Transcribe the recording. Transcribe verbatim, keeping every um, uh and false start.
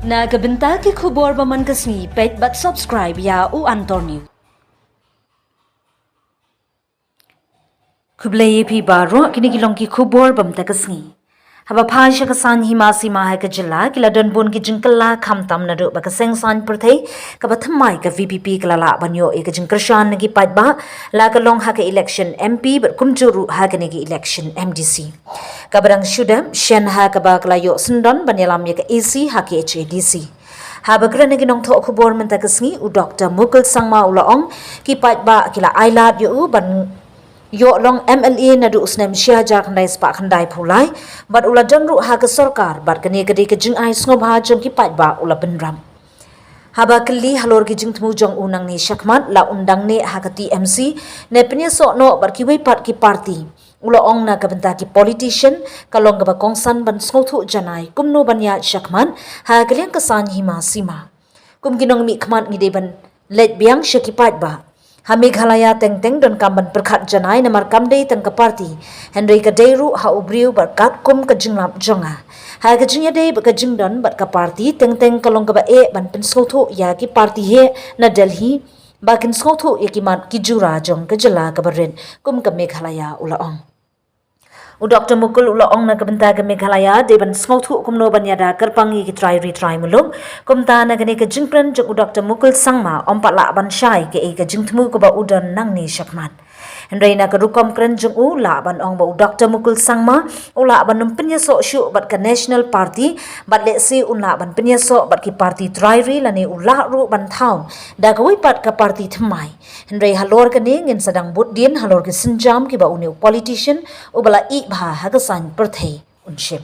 Na ka bynta ki khubor ba man ka sngi, peit bad subscribe ïa U Antor News. Khublei ïa phi baroh, kine ki long ki khubor ba mynta ka sngi. Haba phai sha ka saiñ hima sima ha ka jylla, ki la don bun ki jingkylla khamtam naduh ba ka seng saiñ pyrthei kaba thymmai ka V P P ka la lah ban ïoh ïa ka jingkyrshan na ki paidbah, la ka long ha ka election M P bad kumjuh ruh ha kane ka election M D C. Kaba dang shu dep, shen ha kaba ka la ïoh syndon ban ïalam ïa ka A C ha ka H A D C. Haba kren na ki nongthoh khubor mynta ka sngi, u Doktor Mukul Sangma u la ong, ki paidbah ki la ailad ïa u ban ïoh long M L A naduh u snem shi hajar khyndai spah khyndai phew lai, bad u la don ruh ha ka sorkar, bad kane ka dei ka jingai sngewbha jong ki paidbah, u la bynrap. Haba kylli halor ki jingthmu jong u nangne shakhmat, la un dang neh ha ka T M C, ne pynïasoh noh bad kiwei pat ki party. U la ong na ka bynta ki politician, ka long kaba kongsan ban sngewthuh janai kumno ban ïaid shakhmat ha ka liang ka saiñ hima sima. Kum ki nongmihkhmat ngi dei ban leit biang sha ki paidbah. Ha Meghalaya teng teng donkam ban pyrkhat janai namar kam dei tang ka party, hynrei ka dei ruh ha u briew bad katkum ka jinglap jong nga. Ha ka jingïadei bad ka jingdon bad ka party, teng teng ka long kaba eh ban pynsngewthuh ïa ki party heh na Delhi ba kin sngewthuh ïa ki mat ki jura jong ka jylla kaba rit kum ka Meghalaya, u la ong. U Doktor Mukul u la ong na ka bynta ka Meghalaya dei ban sngewthuh kumno ban ïada kyrpang ïa ki trai ri trai muluk. Kumta na kane ka jingkren jong u Doktor Mukul Sangma, ym pat lah ban shai kaei ka jingthmu kaba u don nangne shakhmat. Hynrei na ka rukom kren jong u, lah ban ong ba u Doktor Mukul Sangma u lah ban ym pynïasoh shuh bad ka National Party, bad lehse un lah ban pynïasoh bad ki party trai ri lane u lah ruh ban thaw da kawei pat ka party thymmai. Hynrei halor kane ngin sa dang bud dien halor ki sienjam kiba une u politician uba la ïeh bha ha ka saiñ pyrthei un shim.